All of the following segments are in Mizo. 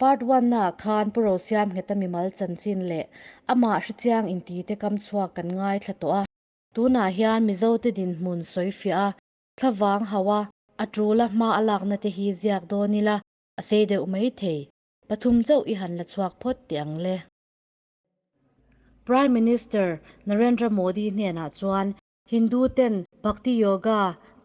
Part one naah khan Pu Rosiamngheta mimal chanchin leh amah hrechiang intite kam chhuak kan ngaithla tawh a. Tunah hian Mizote dinhmun sawifiah a, thlavang hauh a, a tul a hma a lakna te hi ziak dawn ila a sei deuh mai thei. Pathum chauh i han la chhuak phawt teh ang le. Prime Minister Narendra Modi hnenah chuan Hindu ten Bhakti Yoga,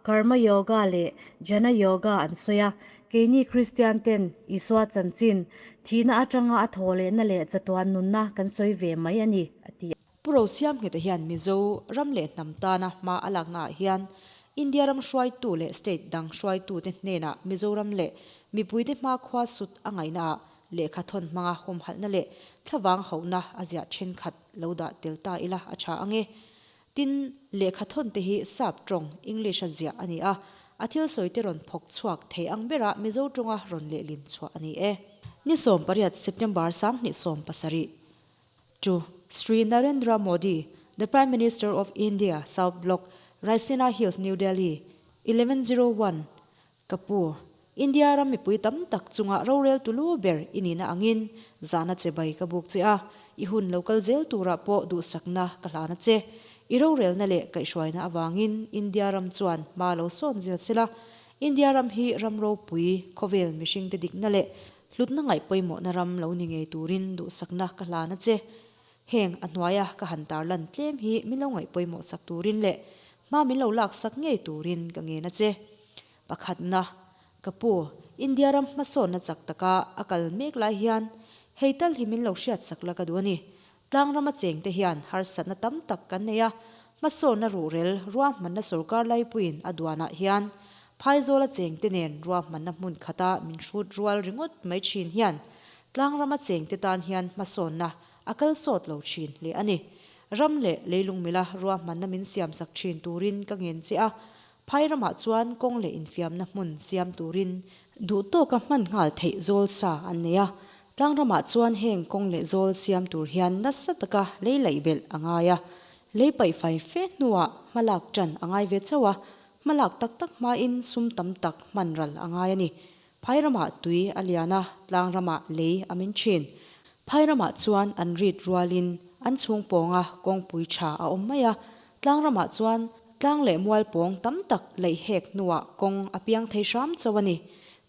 Karma Yoga leh Jnana Yoga an sawi a, keini Kristian ten Isua chanchin, thihna atanga a thaw lehna leh chatuan nunna kan sawi ve mai a ni, a ti. Pu Rosiamngheta hian Mizo ram leh hnam tana hma a laknaah hian India ram hruaitu leh state dang hruaitute hnenah Mizoram leh mipuite hmakhua sut a ngaihnaah lehkha thawn hmanga humhalhna leh thlavang hauhna a ziah thenkhat lo dah tel ta ila a tha ang e. Tin, lehkha thawn te hi Sap tawng, English, a ziah a ni a, a thil sawi te rawn phawk chhuak thei ang bera Mizo tawnga rawn lehlin chhuah a ni e. Ni 18 September 2017 To Shri Narendra Modi, the Prime Minister of India, South Block, Raisina Hills, New Delhi, 1101, Ka pu, India ram mipui tam tak chunga rorel tulu ber i nihna angin zahna che bai ka buk che a, i hun lo kal zel turah pawh duhsakna ka hlan a che. I rorelna leh kaihhruaina avangin India ram chuan hma lo sawn zel sela, India ram hi ram ropui, khawvel mihringte dikna leh hlutna ngaih pawimawhna ram lo ni ngei turin duhsakna ka hlan a che. Heng a hnuaia ka han tarlan tlem hi min lo ngaih pawimawh sak turin leh hma min lo laksak ngei turin ka ngen a che. Pakhatna, Ka pu, India ram hmasawnna chak taka a kal mek lai hian hei tal hi min lo hriatsak la ka duh a ni. Tlangrama chengte hian harsatna tam tak kan nei a, hmasawnna ruhrel ruahmanna sorkar laipuiin a duanah hian Phaizawla chengte nen ruahmanna hmun khata min hrut rual ringawt mai thin hian tlangrama chengte tan hian hmasawnna a kal sawt lo thin hle a ni. Ram leh leilung mila ruahmanna min siamsak thin turin ka ngen che a, Phai ramah chuan kawng leh infiamna hmun siam turin duh tawka hman nghal theih zawl sa an nei a, tlang ramah chuan heng kawng leh zawl siam tur hian nasa taka lei laih belh a ngai a, lei paih fai fe hnuah hmalak tan a ngai ve chauh a, hmalak tak tak hmain sum tam tak hman ral a ngai a ni. Phai ramah tui a lian a, tlang ramah lei a min thin. Phai ramah chuan an rit rualin an chhung pawnga kawngpui tha a awm mai a, tlang ramah chuan tlang leh mual pawng tam tak laih hek hnuah kawng a piang thei hram chauh a ni.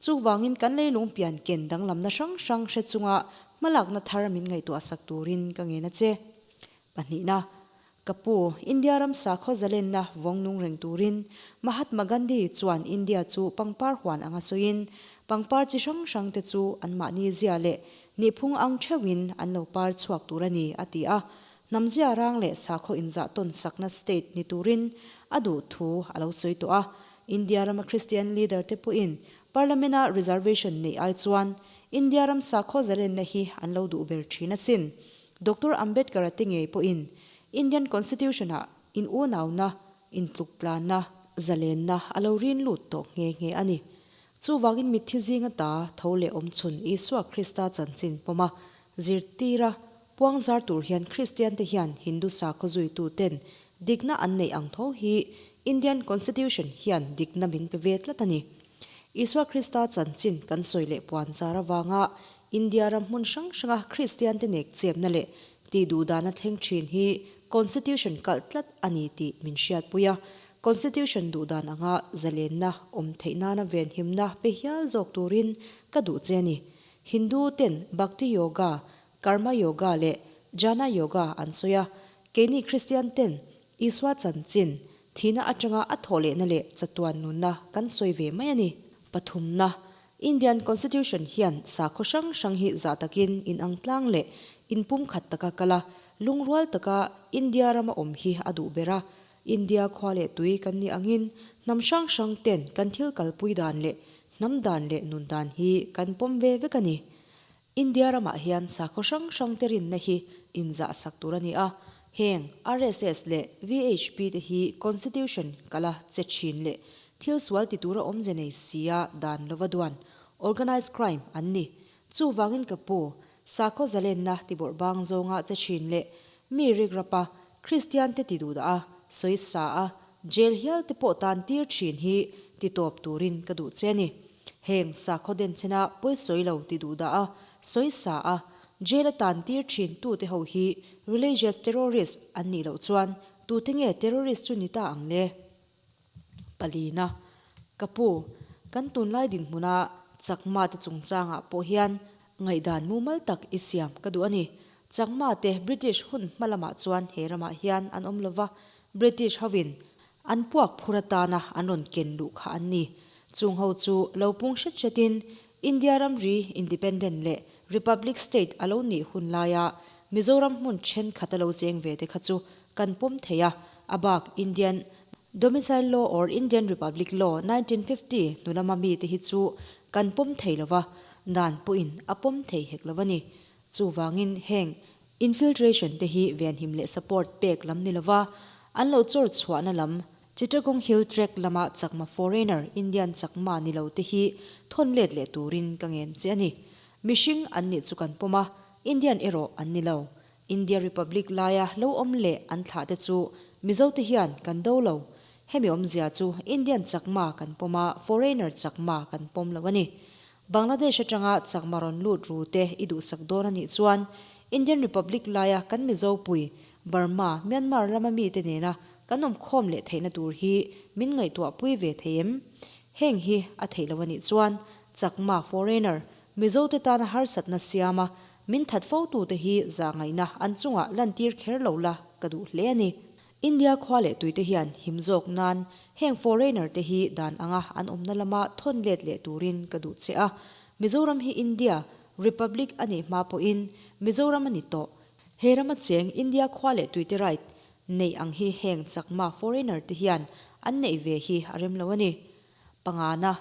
Chuvangin kan leilung pian ken danglamna hrang hrang hre chunga hmalakna thar min ngaihtuah sak turin ka ngen a che. Pahnihna, Ka pu, India ram sakhaw zalenna vawng nung reng turin Mahatma Gandhi chuan India chu pangpar huan anga sawiin pangpar chi hrang hrang te chu anmahni zia leh nihphung ang theuhin an lo par chhuak tur a ni, a ti a. Hnam zia rang leh sakhaw inzah tawn sakna state ni turin a duh thu a lo sawi tawh a. India rama Christian leader te pawhin Parliament-a reservation neih ai chuan India ram sakhaw zalenna hi an lo duh ber thin asin. Doctor Ambedkar-a te ngei pawhin Indian Constitution-ah in unauna, intluktlanna, zalenna a lo rin lut tawh nghe nghe a ni. Chuvangin mitthi zinga ta tho leh awmchhun Isua Krista chanchin pawma zirtira puangzar tur hian Kristiante hian Hindu sakhaw zuituten dikna an neih ang tho hi Indian Constitution hian dikna min pe ve tlat a ni. Isua Krista chanchin kan sawi leh puanzar avanga India ram hmun hrang hranga Kristiante nek chepna leh tih duhdana thleng thin hi Constitution kalh tlat a ni tih min hriatpui a, Constitution duhdan anga zalenna awm theih nana venhimna pe hial zawk turin ka duh che a ni. Hindu ten Bhakti Yoga, Karma Yoga leh Jnana Yoga an sawi a, keini Kristian ten Isua chanchin thihna atanga a thawh lehna leh chatuan nunna kan sawi ve mai a ni. Pathumna, Indian Constitution hian sakhaw hrang hrang hi zah takin inang tlang leh inpumkhat taka kal a, lungrual taka India rama awm hi a duh ber a. India khua leh tui kan nih angin hnam hrang hrang ten kan thil kalpui dan leh hnam dan leh nun dan hi kan pawm ve vek a ni. India ramah hian sakhaw hrang hrang te rinna hi inzah sak tur a ni a, heng RSS leh VHP te hi Constitution kala che thin leh thil sual ti tura awmze nei sia dan lova duan, organized crime, an ni. Chuvangin ka pu, sakhaw zalenna tibawrh bang zawnga che thin leh mi rikrapa Kristian te ti duhdah a, sawisa a, jail hial te pawh tan tir thin hi ti tawp turin ka duh che a ni. Heng sakhaw denchhena pawisawi lo ti duhdah a, Sawisa a, jail a tan tir thin tute ho hi religious terrorist an nih loh chuan tute nge terrorist chu ni ta ang le? Palina, Ka pu, kan tunlai dinhmuna Chakma te chungchangah pawh hian ngaihdan mumal tak i siam ka duh a ni. Chakma te British hun hma lamah chuan he ramah hian an awm lova, British hovin an puak phur atana an rawn ken luh kha an ni. Chung ho chu lo pung hret hretin India ramri Independent leh Republic State a lo nih hun laia Mizoram hmun thenkhat a lo cheng ve te kha chu kan pawm thei a, a bak Indian Domicile Law or Indian Republic Law 1950 hnu lama mite hi chu kan pawm thei lova, dan pawhin a pawm thei hek lo a ni. Chuvangin heng infiltration te hi venhim leh support pek lam ni lova, an lo chawr chhuahna lam Chittagong Hill Tract lama Chakma foreigner Indian Chakma ni lo te hi thawn let leh turin ka ngen che a ni. Mihring an nih chu kan pawm a, Indian erawh an ni lo. India Republic laia lo awm leh an thlah te chu Mizo te hian kan do lo. Hemi awmzia chu Indian Chakma kan pawm a, foreigner Chakma kan pawm lo a ni. Bangladesh atanga Chakma rawn lut ru te i duhsak dawn a nih chuan Indian Republic laia kan Mizo pui Burma, Myanmar lama mite nena kan awm khawm leh theihna tur hi min ngaihtuah pui ve thei em? Heng hi a theih lo a nih chuan Chakma foreigner Mizo te tana harsatna siama min that fo tute hi zahngaihna an chungah lantir kher lo la ka duh hle a ni. India khua leh tuite hian him zawk nan heng foreigner te hi dan anga an awmna lama thawn let leh turin ka duh che a. Mizoram hi India Republic a nih hma pawhin Mizoram a ni tawh. He rama cheng India khua leh tuite right neih ang hi heng Chakma foreigner te hian an neih ve hi a rem lo a ni. Pangana,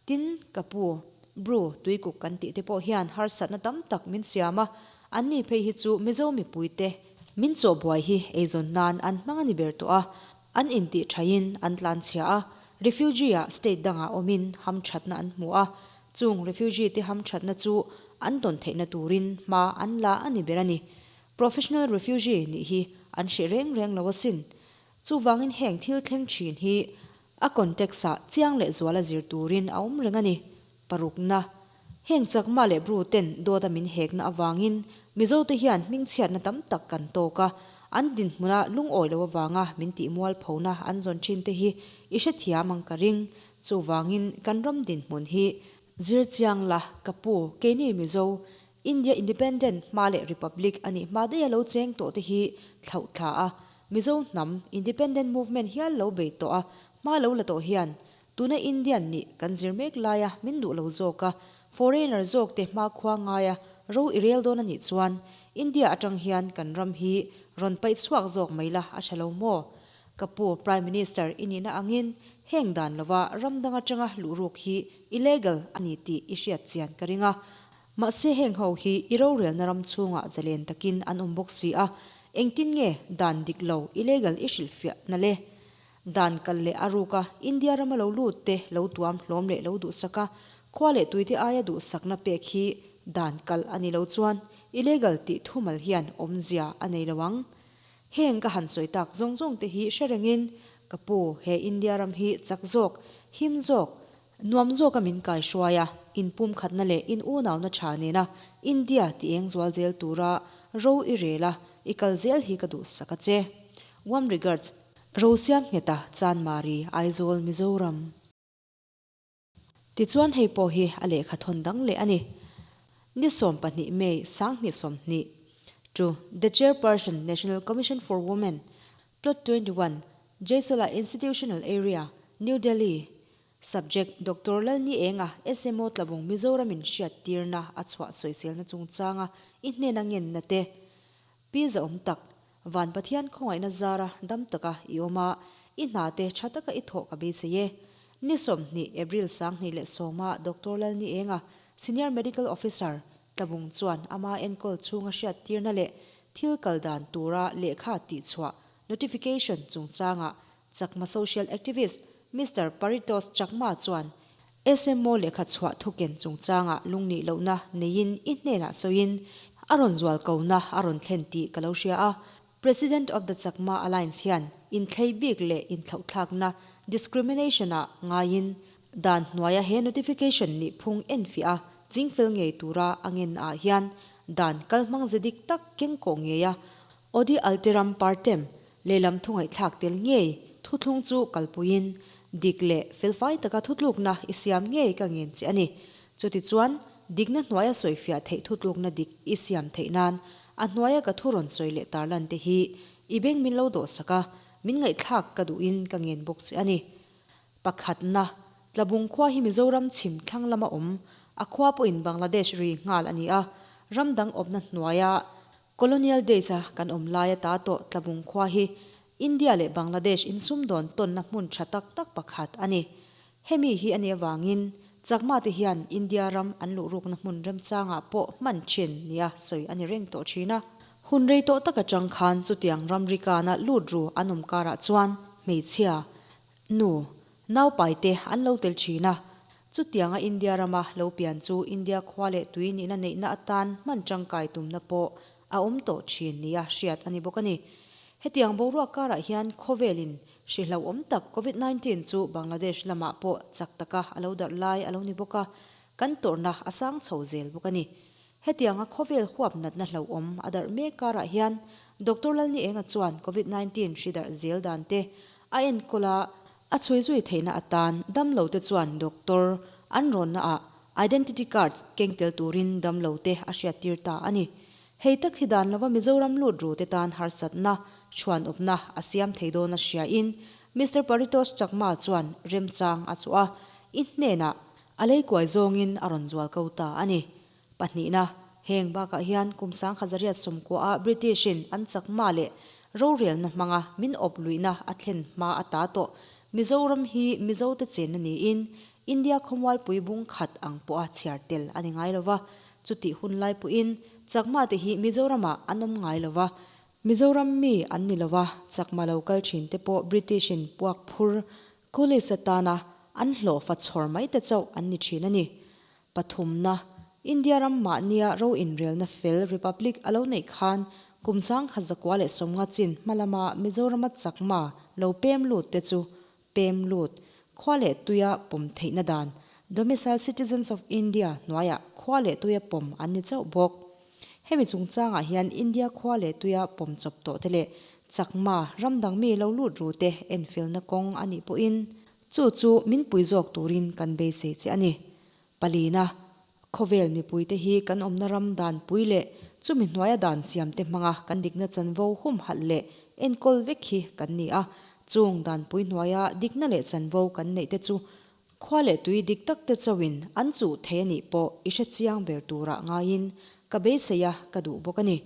Tin, ka pu, Bru, tuikuk kan tih te pawh hian harsatna tam tak min siam a, an ni phei hi chu Mizo mipuite min chawhbuai hi eizawn nan an hmang a ni ber tawh a, an intih thaiin an tlanchhia a, refugee ah state dangah awmin hamthatna an hmu a, chung refugee te hamthatna chu an tawn theihna turin hma an la a ni ber a ni. Professional refugee nih hi an hreh reng reng lo asin. Chuvangin heng thil thleng thin hi A context ah chiang leh zuala zir turin a awm reng a ni. Parukna, Heng Chakma leh Bru ten dawt a min hekna avangin Mizo te hian hmingchhiatna tam tak kan tawk a, an dinhmuna lungawi lo avanga min tih mualphona an zawn thin te hi i hrethiam ang ka ring. Chuvangin kan ram dinhmun hi zir chiang la, ka pu, keini Mizo, India Independent hma leh Republic a nih hma daih a lo cheng tawh te hi thlauh thla a, Mizo hnam Independent Movement hial lo bei tawh a, hma lo la tawh hian tuna Indian nih kan zir mek laia min duh lo zawk a, foreigner zawk te hmakhua ngaia ro i rel dawn a nih chuan India atang hian kan ram hi rawn paih chhuak zawk mai la a tha lo maw? Ka pu Prime Minister i nihna angin heng dan lova ram dang atanga luhruk hi illegal a ni tih i hriat chian ka ring a, Mahse heng ho hi i rorelna ram chhungah zalen takin an awm bawk si a, engtin nge dan dik lo illegal i hrilhfiah na le? Dan kal leh a ruk a, India rama lo lut te lo tuam hlawm leh lo duhsak a, khua leh tuite aia duhsakna pek hi dan kal a ni lo chuan illegal tih thumal hian awmzia a nei lo ang. Heng ka han sawi tak zawng zawng te hi hre rengin ka pu he India ram hi chak zawk, him zawk, Nuam zawka min kai hruai a, in pumkhatna leh in unauna tha nena India ti eng zual zel tura ro i rel a, i kal zel hi ka duhsak a che. Warm regards, Rosiamngheta, Chanmari, Aizawl, Mizoram. Tichuan hei pawh hi a lehkha thawn dang leh a ni. Ni 12 May 2020 To the Chairperson, National Commission for Women, Plot 21, Jaisola Institutional Area, New Delhi, Subject, Doctor Lalni Enga, SMO Tlabung Mizoramin hriat tirna a chhuah sawiselna chungchanga i hnena ngenna te. Pi Zaawm tak, Van Pathian khawngaihna zara dam taka i awm a, i hna te tha taka i thawh ka beisei e. Ni 20 April 2010 a Doctor Lalni Enga, Senior Medical Officer, Tlabung chuan ama enkawl chhunga hriat tirna leh thil kal dan tura lehkha tihchhuah, notification, chungchangah Chakma social activist Mister Paritos Chakma chuan SMO lehkha chhuah thuken chungchangah lungnih lohna neiin i hnenah sawiin a rawn zual kona a rawn thlen tih ka lo hria a. President of the Chakma Alliance hian inthlei bik leh inthlauhthlakna, discrimination, ah ngaiin dan hnuaia he notification nih phung enfiah a chingfel ngei tura a ngen ah hian dan kalhmang ze dik tak kengkawh ngei a Audi alteram partem lehlam thungaihthlak tel ngei thuthlung chu kalpuiin dik leh felfai taka thutlukna i siam ngei ka ngen che a ni. Chutichuan, dikna hnuaia sawifiah theih thutlukna dik i siam theih nan a hnuaia ka thu rawn sawi leh tarlan te hi i beng min lo dawhsak a, min ngaihthlak ka duhin ka ngen bawk che a ni. Pakhatna, Tlabung khua hi Mizoram chhim thlang lama awm, a khua pawhin Bangladesh ri nghal a ni a, ram dang awpna hnuaia Colonial days a kan awm laia ta tawh Tlabung khua hi India leh Bangladesh insumdawn tawnna hmun tha tak tak pakhat a ni. Hemi hi a nih avangin Chakma te hian India ram an luh rukna hmun remchangah pawh hman thin nia sawi a ni reng tawh thin a. Hun rei tawh tak atang khan chutiang ramri kana lut ru an awm karah chuan hmeichhia, nu, naupaite an lo tel thin a. Chutianga India rama lo pian chu India khua leh tui nihna neihna atan hman tangkai tumna pawh a awm tawh thin nia hriat a ni bawk a ni. Hetiang boruak karah hian khawvelin Hri hlauhawm tak Covid 19 chu Bangladesh lamah pawh chak taka a lo darh lai a lo ni bawk a, kan tawrhna a sang chho zel bawk a ni. Hetianga khawvel huap natna hlauhawm a darh mek karah hian Doctor Lalnienga chuan Covid 19 hri darh zel dan te a enkawl a, a chhui zui theihna atan damlo te chuan doctor an rawnna ah identity cards keng tel turin damlo te a hriattir ta a ni. Hei tak hi dan lova Mizoram lut ru te tan harsatna, chhuanawpna a siam thei dawn a hria in Mister Paritosh Chakma chuan remchang a chuh a, i hnenah a leikuai zawngin a rawn zual ko ta a ni. Pahnihna, heng bakah hian kum 1890 ah British in an Chakma leh rorelna hmanga min awp luihna a thlen hma a ta tawh Mizoram hi Mizo te chenna niin India khawmualpui bung khat ang pawha chhiar tel a ni ngai lova, chutih hun lai pawhin Chakma te hi Mizoramah an awm ngai lova, Mizoram mi an ni lova, Chakma lo kal thin te pawh British in puak phur coolies atana an hlawh fa chhawr mai te chauh an ni thin a ni. Pathumna, India ram mahnia ro inrelna fel Republic a lo neih khan kum 1950 chin hma lama Mizorama Chakma lo pem lut te chu pem lut, khua leh tuia pawm theihna dan, Domicile Citizens of India hnuaiah khua leh tuia pawm an ni chauh bawk. Hemi chungchangah hian India khua leh tuia pawm chawp tawh te leh Chakma ram dang mi lo lut ru te enfilna kawng a nih pawhin chu chu min pui zawk turin kan beisei che a ni. Palina, Khawvel mipuite hi kan awmna ram dan pui leh chumi hnuaia dan siamte hmanga kan dikna chanvo humhalh leh enkawl vek hi kan ni a. Chung dan pui hnuaia dikna leh chanvo kan neihte chu khua leh tui dik takte chauhin an chuh thei a nih pawh i hre chiang ber turah ngaiin ka beisei a, ka duh bawk a ni.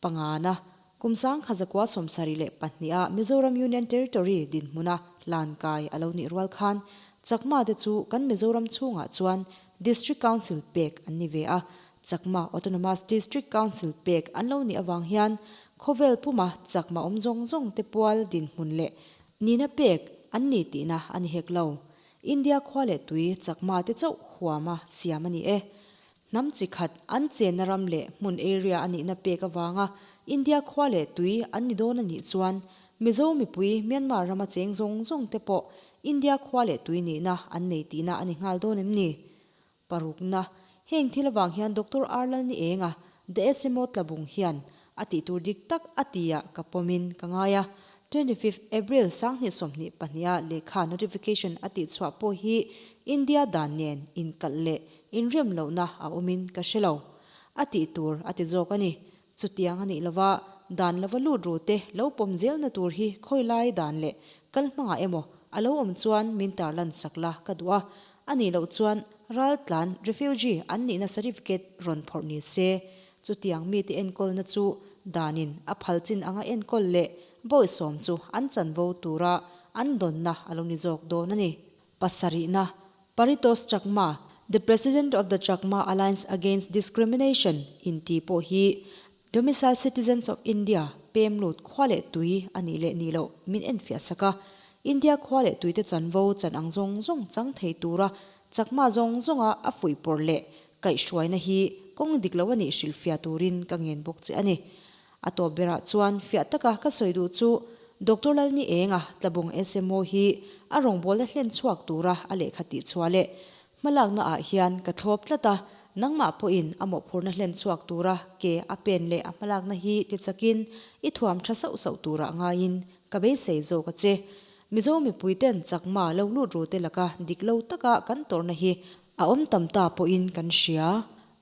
Pangana, kum 1972 ah Mizoram Union Territory dinhmuna hlankai a lo nih rual khan Chakma te chu kan Mizoram chhungah chuan District Council pek an ni ve a, Chakma Autonomous District Council pek an lo nih avang hian khawvel puma Chakma awm zawng zawng te pual dinhmun leh nihna pek an ni tihna a ni hek lo. India khua leh tui Chakma te chauh huama siam a ni e. Hnam chi khat an chenna ram leh hmun area a nihna pek avanga India khua leh tui an ni dawn a nih chuan Mizo mipui Myanmar rama cheng zawng zawng te pawh India khua leh tui nihna an nei tihna a ni nghal dawn em ni? Parukna, Heng thil avang hian Doctor R Lalnienga, The SMO Tlabung hian a tih tur dik tak a tia ka pawmin ka ngai a. 25th April 2022 a lehkha notification a tih chhuah pawh hi India dan nen inkalh leh inrem lohna a awmin ka hre lo. A tih tur a ti zawk a ni. Chutiang a nih lova dan lova lut ru te lo pawm zelna tur hi khawilai dan leh kal hmangah emaw a lo awm chuan min tarlan sak la ka duh a. A nih loh chuan raltlan, refugee, an nihna certificate rawn phawrh ni se. Chutiang mite enkawlna chu danin a phal chin anga enkawl leh bawihsawm chu an chanvo tura an dawnna a lo ni zawk dawn a ni. Pasarihna, Paritosh Chakma, the President of the Chakma Alliance Against Discrimination inti pawh hi Domicile Citizens of India pem lut khua leh tui a nih leh nih loh min enfiah sak a, India khua leh tuite chanvo chan ang zawng zawng chang thei tura Chakma zawng zawnga a fuihpawrh leh Kaihhruaina hi kawng dik lo a nih hrilhfiah turin ka ngen bawk che a ni. A tawp berah chuan fiah taka ka sawi duh chu Doctor Lalni Enga Tlabung SMO hi a rawngbawlna hlen chhuak tura a lehkha tih chhuah leh hmalakna ah hian ka thlawp tlat a, Nangmah pawhin a mawhphurhna hlen chhuak tura ke a pen leh a hmalakna hi tichakin i thuam tha sauh sauh turah ngaiin ka beisei zawk a che. Mizo mipuiten chakma lo lut rute laka dik lo taka kan tawrhna hi a awm tam ta pawhin kan hria.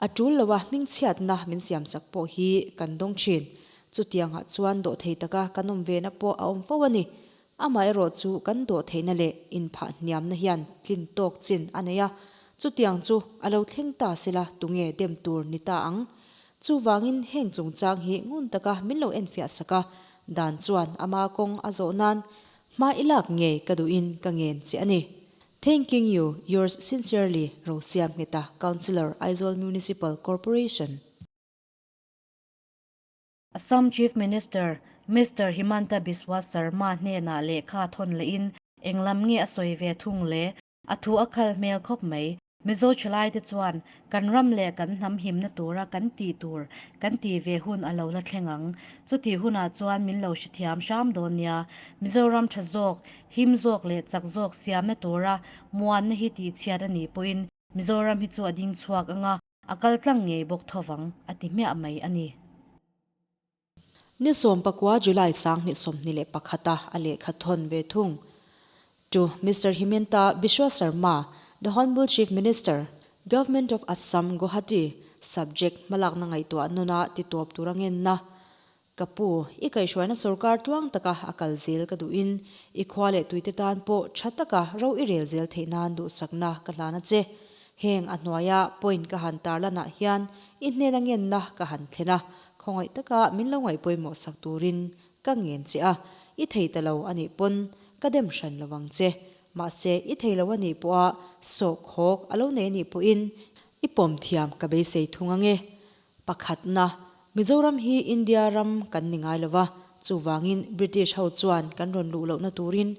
A tul loa hmingchhiatna min siamsak pawh hi kan dawng thin. Chutiangah chuan dawhthei taka kan awm vena pawh a awm fo a ni. Amaherawh chu kan dawhtheihna leh inphah hniamna hian tlin tawk chin a nei a, chutiang chu a lo thleng ta sela tunge dem tur ni ta ang? Chuvangin heng chungchang hi ngun taka min lo enfiah sak a, dan chuan ama kawng a zawh nan hma i lak ngei ka duhin ka ngen che a ni. Thanking you, yours sincerely, Rosiamngeta, Councillor, Aizawl Municipal Corporation. Assam Chief Minister Mister Himanta Biswa Sarma hnenah lehkha thawn lehin englam nge a sawi ve thung le? A thu a khal hmel khawp mai. Mizo thalaite chuan kan ram leh kan hnam himna tura kan tih tur kan tih ve hun a lo la thleng ang. Chutih hunah chuan min lo hrethiam hram dawn nia. Mizoram tha zawk, him zawk leh chak zawk siamna tura muanna hi tihchhiat a nih pawhin Mizoram hi chu a ding chhuak ang a, A kal tlang ngei bawk thovang a ti hmiah mai a ni. Ni 19 July 2021 a a lehkha thawn ve thung. To Mister Himenta Biswa Sarma, the Hon'ble Chief Minister, Government of Assam, Guwahati, Subject hmalakna ngaihtuah nuna ti tawp tur a ngenna. Ka pu, i kaihhruaina sorkar tluang taka a kal zel ka duhin, i khua leh tuite tan pawh tha taka ro i rel zel theih nan duhsakna ka hlan a che. Heng a hnuaia point ka han tarlanah hian i hnena ngenna ka han thlen a, khawngaih taka min lo ngaihpawimawh sak turin ka ngen che a, i thei ta lo a nih pawn ka dem hran lo ang che. Mahse, i thei lo a nih pawha sawhkhawk a lo nei a nih pawhin i pawm thiam ka beisei thung ange. Pakhatna, Mizoram hi India ram kan ni ngai lova, chuvangin British ho chuan kan rawn luh lohna turin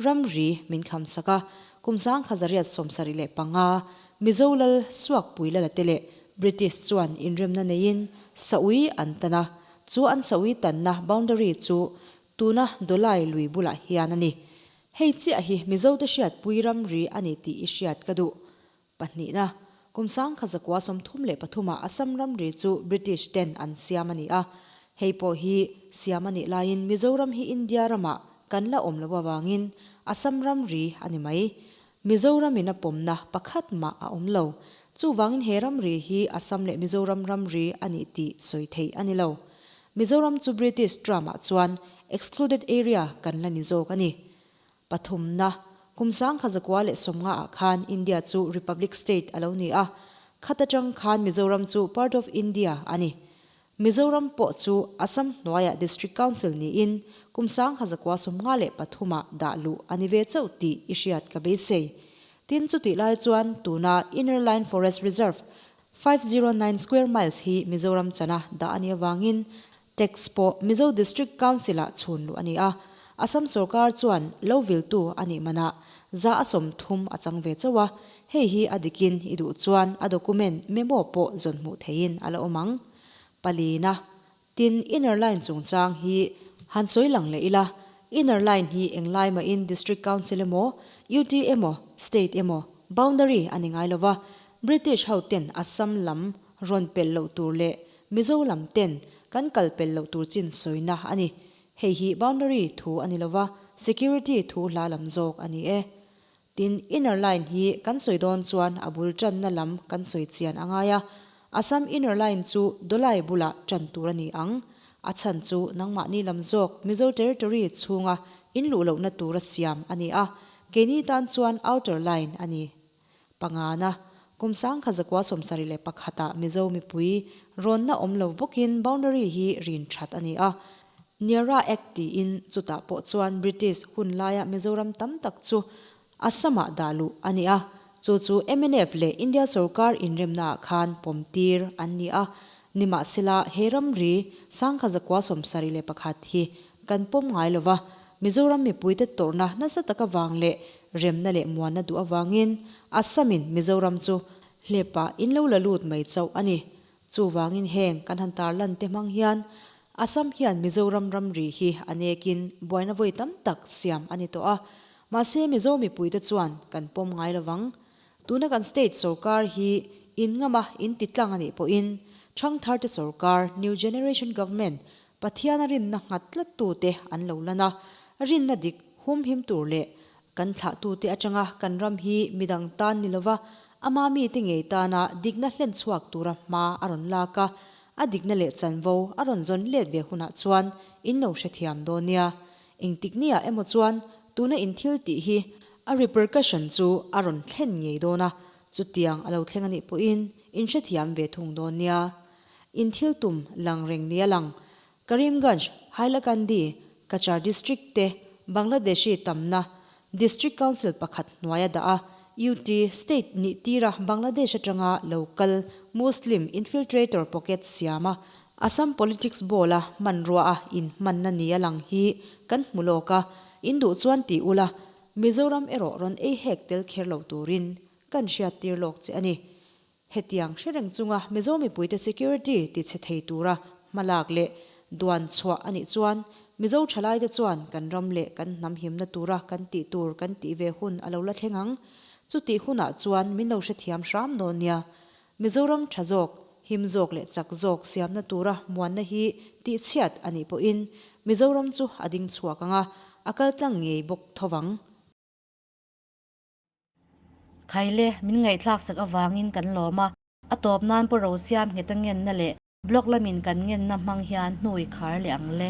ramri min kham sak a, kum 1775 Mizo lal Suakpui Lalate leh British chuan inremna neiin Saui an tan a, chu an Saui tanna boundary chu tuna Dolai lui bulah hian a ni. Hei chiah hi Mizote hriatpui ramri a ni tih i hriat ka duh. Pahnihna, kum 1933 ah Assam ramri chu British ten an siam a ni a. Hei pawh hi siam a nih laiin Mizoram hi India ramah kan la awm loh avangin Assam ramri a ni mai. Mizoram in a pawmna pakhat mah a awm lo. Chuvangin he ramri hi Assam leh Mizoram ramri a nih tih sawi theih a ni lo. Mizoram chu British tram ah chuan excluded area kan la ni zawk a ni. Pathumna, kum 1950 ah khan India chu Republic State a lo ni a, khat atang khan Mizoram chu part of India a ni. Mizoram pawh chu Assam hnuaiah District Council niin kum 1953 ah dah luh a ni ve chauh tih i hriat ka beisei. Tin chutih lai chuan tuna Inner Line Forest Reserve, 509 square miles hi Mizoram chana dah a nih avangin Tax pawh Mizo District Council-ah chhun luh a ni a, Assam sorkar chuan lo viltu a nih manah 30% a chang ve chauh a, hei hi a dikin i duh chuan a document memo pawh zawn hmuh theihin a la awm ang. Palina, Tin, Inner Line chungchang hi han sawi lang leh ila, Inner Line hi englai mahin District Council emaw, UT emaw, State emaw boundary a ni ngai lova, British hoten Assam lam rawn pelh loh tur leh Mizo lam ten kan kal pel loh tur chin sawina a ni. Hei hi boundary thu a ni lova, security thu hla lam zawk a ni e. Tin, inner line hi kan sawi dawn chuan a bul tanna lam kan sawi chian a ngai a. Assam inner line chu Dolai bulah tan tur a ni ang. A chhan chu nangmahni lam zawk Mizo territory chhunga in luh lohna tura siam a ni a, keini tan chuan outer line a ni. Pangana, kum 1971 ah Mizo mipui rawnna awm lo bawkin boundary hi rin that a ni a. Niara Act tiin chutah pawh chuan British hun laia Mizoram tam tak chu Assam-ah dah luh a ni a. Chu chu mnf leh India sorkar inremnaah khan pawm tir an ni a. Nimahsela he ramri 1971 hi kan pawm ngai lo va, Mizoram mipuite tawrhna nasa taka vang leh remna leh muanna duh avangin Assam-in Mizoram chu hlepa in lo la lut mai chauh a ni. Chuvangin heng kan han tarlan te hmang hian Assam hian Mizoram ramri hi a nekin buaina vawi tam tak siam a ni tawh a, mahse Mizo mipuite chuan kan pawm ngai lovang. Tuna kan state sorkar hi in ngama in ti tlang a nih pawhin Thangtharte sawrkar, New Generation Government, Pathiana rinna nghat tlattute an lo lan a, rinna dik humhim tur leh kan thlahtute atanga kan ram hi midang tan ni lova ama mite ngei tana dikna hlen chhuak tura hma a rawn lak a, a dikna leh chanvo a rawn zawn let ve hunah chuan in lo hrethiam dawn nia. Engtik niah emaw chuan tuna in thil tih hi a repercussion chu a rawn thlen ngei dawn a, chutiang a lo thleng a nih pawhin in hrethiam ve thung dawn nia. In thil tum lang reng nia lang Karimganj, Hailakandi, Cachar District te Bangladeshi tamna District Council pakhat hnuaia dah a, UT, State nih tira Bangladesh atanga lo kal Muslim infiltrator pocket siam a, Assam politics ball a hmanrua a inhmanna nia lang hi kan hmu lawk a, in duh chuan ti ula, Mizoram erawh rawn ei hek tel kher lo turin kan hriattir lawk che a ni. Hetiang hre reng chunga Mizo mipuite security ti chhe thei tura hmalak leh duan chhuah a nih chuan Mizo thalaite chuan kan ram leh kan hnam himna tura kan tih tur kan tih ve hun a lo la thleng ang. Chutih hunah chuan min lo hrethiam hram dawn nia. Mizoram tha zawk, him zawk leh chak zawk siamna tura muanna hi tihchhiat a nih pawhin Mizoram chu a ding chhuak ang a, a kal tlang ngei bawk tho vang. Khaile, min ngaihthlak sak avangin kan lawm a, a tawp nan Pu Rosiam ngheta ngenna leh blog lamin kan ngenna hmang hian hnu i khar leh ang le.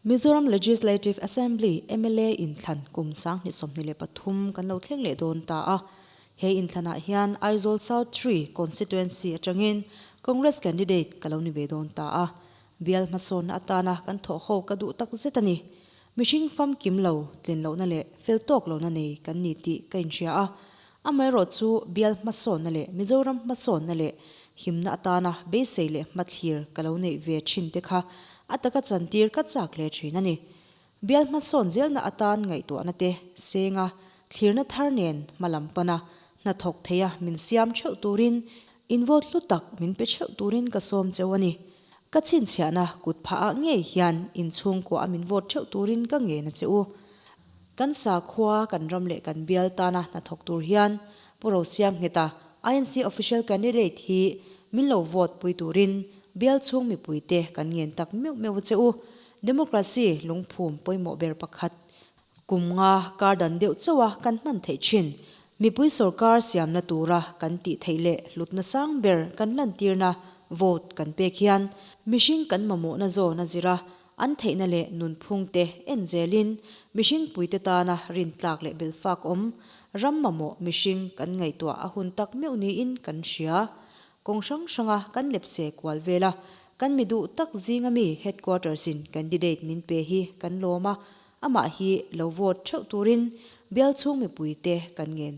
Mizoram Legislative Assembly, mla, inthlan kum 2023 kan lo thleng leh dawn ta a. He inthlanah hian Aizawl South Three Constituency atangin Congress candidate ka lo ni ve dawn ta a. Bial hmasawnna atana kan thawh ho ka duh tak zet a ni. Mihring famkim lo, tlin lohna leh fel tawk lohna nei kan ni tih ka inhria a. Amaherawhchu bial hmasawnna leh Mizoram hmasawnna leh himna atana beisei leh hmathlir ka lo neih ve thin te kha a taka chantir ka chak hle thin a ni. Bial hmasawn zelna atan ngaihtuahna te senga thlirna thar nen hma lam pana hnathawk theia min siam theuh turin in vote hlu tak min pe theuh turin ka sawm cheu a ni. Ka chhinchhiahna kut phah ah ngei hian in chhungkua a min vote theuh turin ka ngen a che u. Kan sakhua, kan ram leh kan bial tana hnathawk tur hian Pu Rosiamngheta, INC Official Candidate hi min lo vote pui turin bial chhung mipuite kan ngen tak meuh meuh a che u. Democracy lungphum pawimawh ber pakhat kum nga kar dan deuh chauh a kan hman theih thin. Mipui sorkar siamna tura kan tih theih leh hlutna sang ber kan lantirna vote kan pek hian mihring kan mamawhna zawn a zir a, an theihna leh nunphung te en zelin mihring puite tana rintlak leh belfak awm ram mamawh mihring kan ngaihtuah a hun tak meuh niin kan hria. Kawng hrang hranga kan lepse kual vel a, kan mi duh tak zinga mi headquarters in candidate min pe hi kan lawm a, amah hi lo vote theuh turin bial chhung mipuite kan ngen.